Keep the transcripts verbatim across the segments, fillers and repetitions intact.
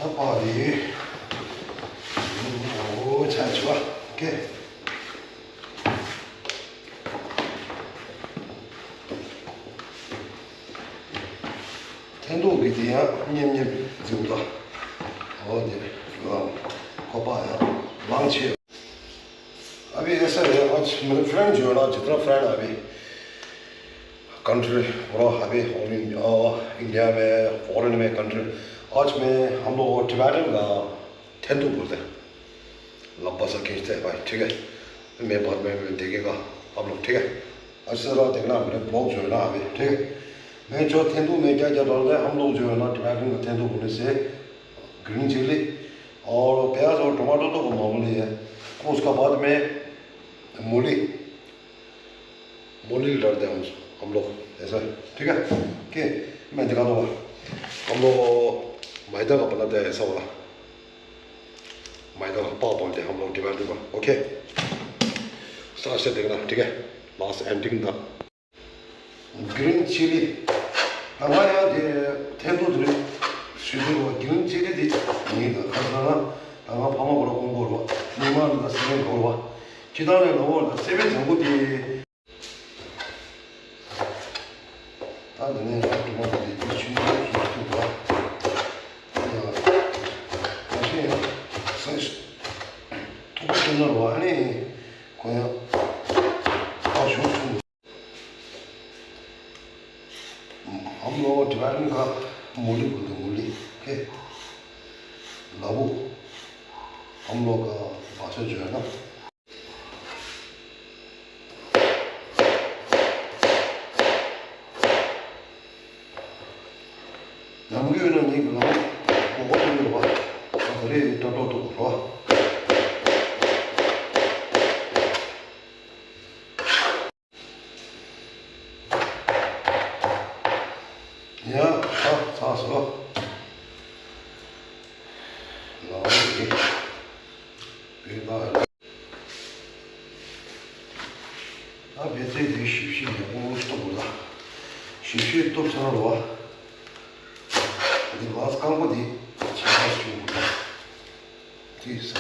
ད་པ་རེད། འོ་ཆ་ཆུ་བ་ཀེ། འཐེན་ཐུག་གི་དེ་ཡང་མཉེམ་མཉེམ་འཛུགས་ལ། འོ་དེ་ཁོ་པ་ཡང་ལང་ཆེ། अभी ऐसा है, आज मेरे फ्रेंड जो है ना, जितना फ्रेंड है अभी कंट्री, पूरा अभी ऑल इन, इंडिया में, फॉरेन में कंट्री, आज मैं, हम लोग टिबेटन का थेंदू बोलते हैं, लंबा सा खींचते हैं भाई, ठीक है। मैं बाद में देखेगा आप लोग, ठीक है। अच्छा, जरा देखना मेरे ब्लॉग जो है ना अभी, ठीक है। मैं जो थेंदू में क्या क्या डालते हैं, हम लोग जो है ना टिबेटन का थेंदू बोलने से ग्रीन चिली और प्याज और टमाटर तो मामूली है। उसका बाद में मूली, मूली डालते हैं हम, हम लोग ऐसा, ठीक है। कि मैं दिखा दूंगा, हम लोग मैदा का बनाते हैं ऐसा वाला, मैदा का पाव बोलते हैं हम लोग टिबेटन में। ओके, साथ से देखना, ठीक है, लास्ट एंडिंग तक। ग्रीन चिली ད་ང་ཡང་དེ་ཐེ་ཐུ་དེ་ཞུ་དུས་རོ། གི་རིན་ཅི་ལི་དེ་ཡིན་ད། ཁ་སང་ན་ད་ང་ཕ་མ་གོ་ལ་ཀོང་པོ་རོ། ཉི་མ་ལ་ད་སི་ལེན་གོ་རོ། ཁྱི་དང་ནས་ལོ་བོ་ད་སེ་བའི་ལྗང་ཁུ་དེ། ད་འདི་ནས་ཡང་དུ་མ་དེ་དེ་ཆུ་ནས་ཞུ་ཐུབ་པ། ཡ། ད་ཁྱེད་ཡང་སེ་ཐུག་པ་ཐུག་ན་རོ། ཨ་ནི་ཁོ་ཡང་ཨ་ཞུ་ཐུབ། हम लोग टिबेटन का मूली बोलते हैं, मूली। ओके, लाबू। हम लोग का भाषा जो है ना। ནམ་རྒྱུན་ན་ནི་ལམ་གོ་གོ་ཡོད་པ། ད་རེས་ཏོག་ཏོག་ཏོག་རོ། ཡ། ཚ་ཚ་སོ། ལའོ་ཡེ། བེ་ལ། ད་བེ་ཙེ་དེ་ཞིབ་ཞིབ་ཡག་པོ་གཏུབ་དགོས་ལ། ཞིབ་ཞིབ་གཏུབ་ཚར་ལོ། འདི་ལགས་སྐམ་པོ་འདི་ཆ་ཚང་ཞིག་དགོས་ལ། དེ་ཟ།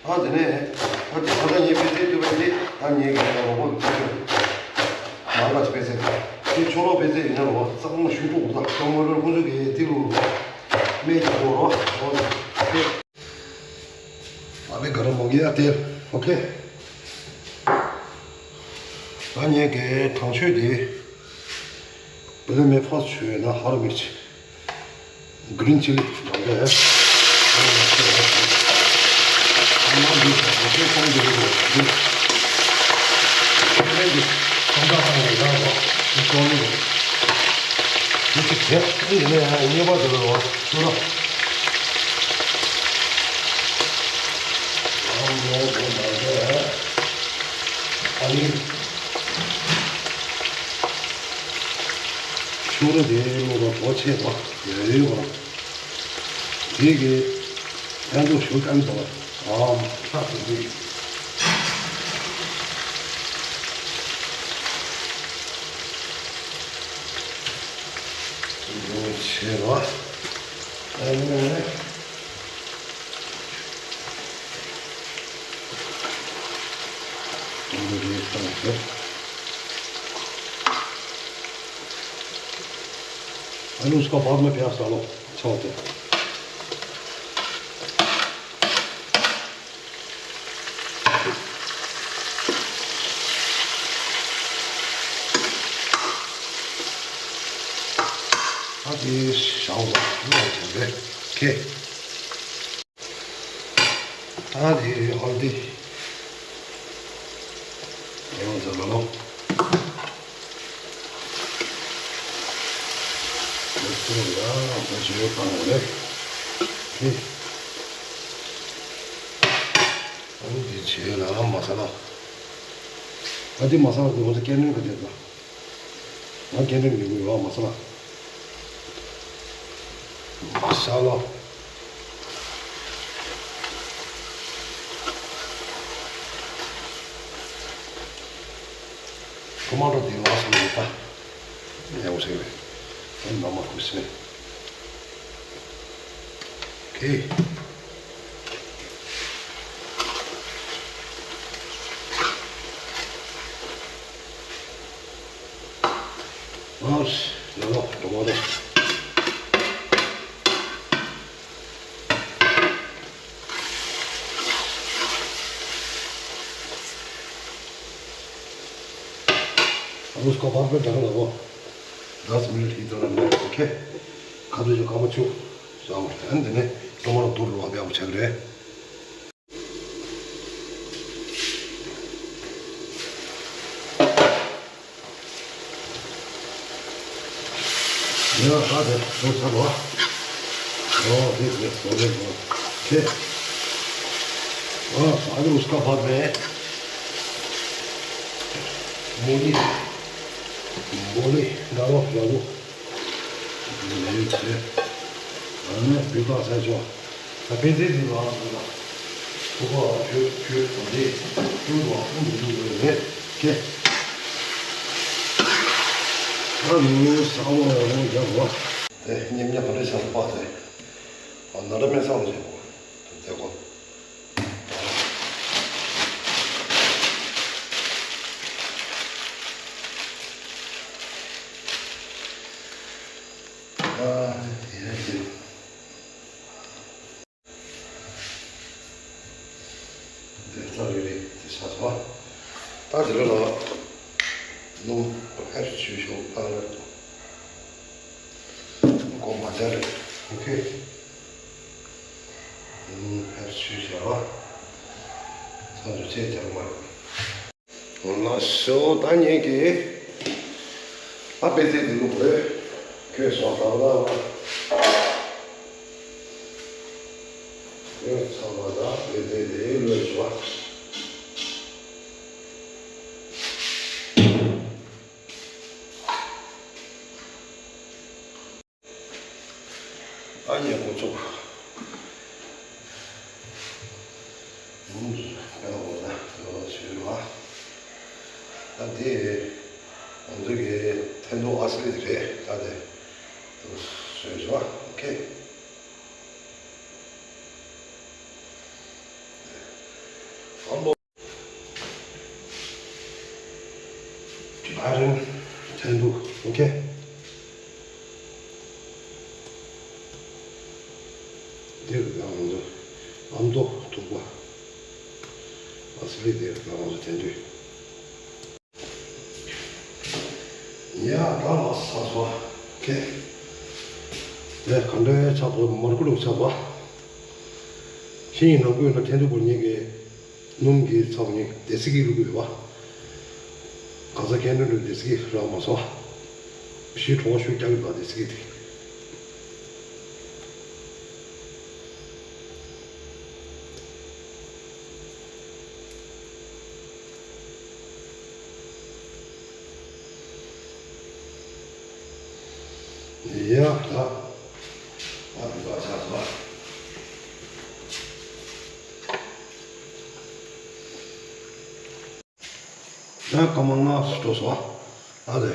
ཨ་དེ་ནས་ཨ་དེ་ད་ལྟ་ངས་དཔེ་ཆ་བཏུབ་པ་དེ་ད་ངས་ཀྱི་ད་རོགས་པ་བྱེད་ཆོག་མ་ལ་དཔེ་ཆ་དེ་ཆོ་ལོ་དཔེ་ཆ་ཡིན་ན་རོགས་པ་གཙང་མ་ཞུ་ཐུབ་ད་ཁྱོད་མ་རོགས་ཁོང་ཚོ་གིས་དེ་རུ་རོགས་སྨན་རྒྱག་གོ་རོགས་ཨོ་དེ། ཨ་བེ་ག་ར་མོ་གི་ཨ་དེ། ཨོ་ཁེ། ད་ངས་ཀྱི་དང་ཆོས་དེ། བེ་ལེ་མེ་ཕོ་ཆོས་ན་ཧ་ར་མི་ཆེ། གི་རིན་ཅི་ལི་ལ་འདི་ཨེ། ཨ་ནི་ང་ཚོས་ཨ་ནི་འདི་ང་ཚོས་གཏོང་རྒྱུ་རེད་འདི། ཨ་ནི་འདི་ཁམས་ཐག་ཐག་ནས་ཡང་རོ་འདི་གཏོང་གི་རེད། འདི་ཅིག་བྱས་འདི་ཡིན་ནའི་ཡང་རྙེད་པ་འདི་ལ་རོ་ཤུ་རོ། ཨ་ནི་ང་ཚོས་ཨ་ནི། ཤུ་རོ་དེ་ལོ་རོ་གྲོ་ཆེ་བ་ཡོད་ཡོད་བ། དེ་གི་ཡང་དུ་ཞུ་ཀན་དོ། ཨམ་ཧྲ་དེ་དེ། ཆེ་བ། ཨ་ནི། ཨ་ནི་उसका बाद में प्याज डालो। अच्छा होता है। ཨ་དེ་ཞའོ་ལ་ལོ་དེ་རེད་ཁེ། ཨ་དེ་ཧོལ་དི་ཡང་ཟ་ལ་ལོ། ཨ་ཚོ་ཡང་ཁོ་ཞེ་པོ་བཏང་བ་རེད་ཁེ། ཨ་ནི་དེ་བྱས་ལ་མ་ས་ལ། ཨ་དེ་མ་ས་ལ་དེ་ང་ཚོ་སྐད་ནོན་ག་དེ་ལ། ང་སྐད་ནོན་ཡོང་གི་ཡོད་མ་ས་ལ། མ་ས་ལ། ཊོ་མ་ཊོ་དེ་ལ་སོང་ཡོད་ད། ཡག་པོ་ཞིག་རེད། ཨ་ནི་མ་མ་ཁུ་སེ། Okay. Vamos, no, no, tomato. Vamos a comer, pero no, no. Dos minutes y todo el mundo, ¿ok? ཁ་ཐུག་ཅིག་སྐར་མ་བཅུ་བཟོ་བ་རེད། ཨ་ནི་དེ་ནས་ཀྲོ་མ་ལ་བསྡུར་རོགས་ཨ་བེ་ཨ་བོ་ཆགས་རེད། ཡ་ཧ་དེ་ཚོ་ཚ་བ། ཨོ་དེ་དེ་ཚོ་རེད་ཚོ། ཁེ། ཨ་ཨ་ནི་ཨུ་སྐ་བ་མེ། མོ་ལི། མོ་ལི་ན་རོ་ན་རོ། ལས་ཡོད་ཚེ། ཨ་ནི་བི་ཀ་ས་ཆོ། ད་བི་ཛི་དེ་ལ་ལ་ལ། ཁོ་པ་ཁྱོད་ཁྱོད་དང་དེ་ཁྱོད་ལ་ཁོང་དུ་འགྲོ་དགོས་རེད་ཁེ། ཨ་ནི་ས་མ་ཡ་རོ་རྒྱབ་བ། དེ་མཉམ་མཉམ་ག་འདྲ་བྱ་བ་དེ། ཨ་ན་ར་མེད་ས་མ་བྱེད་གོ། དེ་གོ། ཨ་ཡེ་ཡེ། དེ་ལྟ་རེ་རེ་དེ་ཆགས་སོང་། ད་དེ་ལ་ལ་ནོ་ཨེར་ཆུ་ཤོག་ཨ་ར་གོ་མ་ཇ་རེ་ཨོ་ཁེ། ནོ་ཨེར་ཆུ་ཤོག་ཨ་ཚང་ཆུ་ཆེ་ཇ་མ་རེ། ལགས་སོ། ད་ངེད་ཀྱིས་ཨ་པེ་ཙེ་འདི་ལུག་རེད། ཁྱོད་སོང་ཙང་ལ། ཁྱོད་ཚང་མ་ད་པེ་ཙེ་འདི་ལོས་ཤོག་ཨ་ནི་ཁོ་ཚོ། ཨུམ། དཔེ་ལ་འོ་ན་ལོ་ཞུ་བ། ད་དེ་ང་ཚོ་གི་ཐེན་ཐོ་ཨ་སི་ལི་དེ་རེད། ད་དེ་ཞུ་བ། ཨོ་ཁེ། ཨམ་བོ། ཨ་རིང་། ཐན་ཏུ། ཨོ་ཁེ། དེ་རུ་ཡང་ང་ཚོ་ཨ་མདོ་ཐུག་པ། ཨ་སི་ལི་དེ་རུ་ཡང་ང་ཚོ་ཐན་ཏུ། ཡ་ད་ལ་ས་སོ། ཨོ་ཁེ། དེ་ག་འདྲའི་ཆགས་པ་མར་ཁུ་ལུག་ཆགས་པ། ཤིང་ཡི་ནང་ཁུལ་ན་ཐན་ཏུ་པོ་ཉིད་ཀྱི། སྣུམ་གྱི་ཚབ་ནི་སྡེ་སྲིད་ཀྱི་ལུགས་ཡོད་པ། ག་ས་གནད་དོན་དུ་སྡེ་སྲིད་ཀྱི་རག་མ་སོང་བ། ཕྱིའི་གྲོགས་ཤུགས་རྒྱག་གི་འདུག་སྡེ་སྲིད་ཀྱི་དེ། ཡ་ད། ཨ་དེ་ལ་ཆགས་སོང་བ། ཡང་སྐར་མ་ལྔ་འགྲོ་སོང་། ཨ་རེ།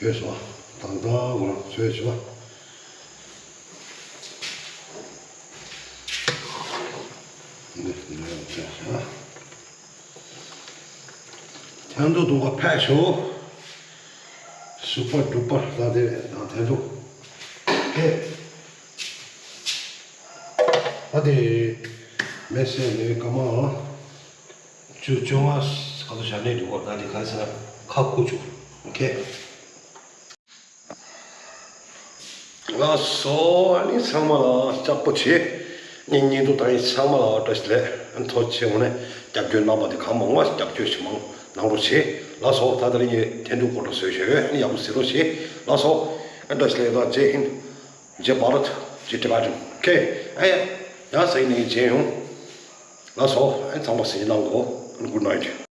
ཡོད་སོང་། དང་ཐང་ངོ་རང་བཟོས་བྱུང་། འདི་འདི་ཡང་བྱས་ཤག་ཐན་ཏུ་འདུག་ག་ཕེབས་ཤོག་སུ་པར་ཌུ་པར་ལ་དེ་དང་ཐན་ཏུ། ཨེ། ད་དེ་མེ་སེ་ནས་སྐར་མ་བཅུ་བཅོ་ལྔ་ག་ཚོད་བཞག་ནས་འདུག་ག་ད་དེ་ག་ཚོད་ཁ་ཁུ་བཅུག་ཨོ་ཁེ། ལགས་སོ། ཨ་ནི་ཚང་མ་ལ་ལྕགས་པོ་བྱེད། ཉིན་ཉིན་དུ་དང་ཡིན་ཚང་མ་ལ་བཀྲ་ཤིས་བདེ་ལེགས། ཐུགས་རྗེ་ཆེ། འོ་ནས་རྒྱབ་སྐྱོར་གནང་བ་དེ་གང་མང་མང་རྒྱབ་སྐྱོར་ཞིག་མང་གནང་རོགས་བྱེད། ལགས་སོ། ད་ལྟ་ངས་ཐན་ཏུ་སྐོར་ལ་བཟོས་བཞག་ཡོད། ཨ་ནི་ཡག་པོ་གཟིགས་རོགས་བྱེད། ལགས་སོ། ཨ་བཀྲ་ཤིས་བདེ་ལེགས་དང་ཇེ་ཧིན། ཇེ་བྷ་རད། ཇེ་ཊི་བྷེ་ཊན། ཨོ་ཁེ། ཨ་ཡ། ཡང་གཟིགས་ནས་མཇལ་ཡོང་། ལགས་སོ། ཨ་ཚང་མ་གཟིགས་གནང་གོ་ཨ་ནི་གུཌ་ནའིཊ།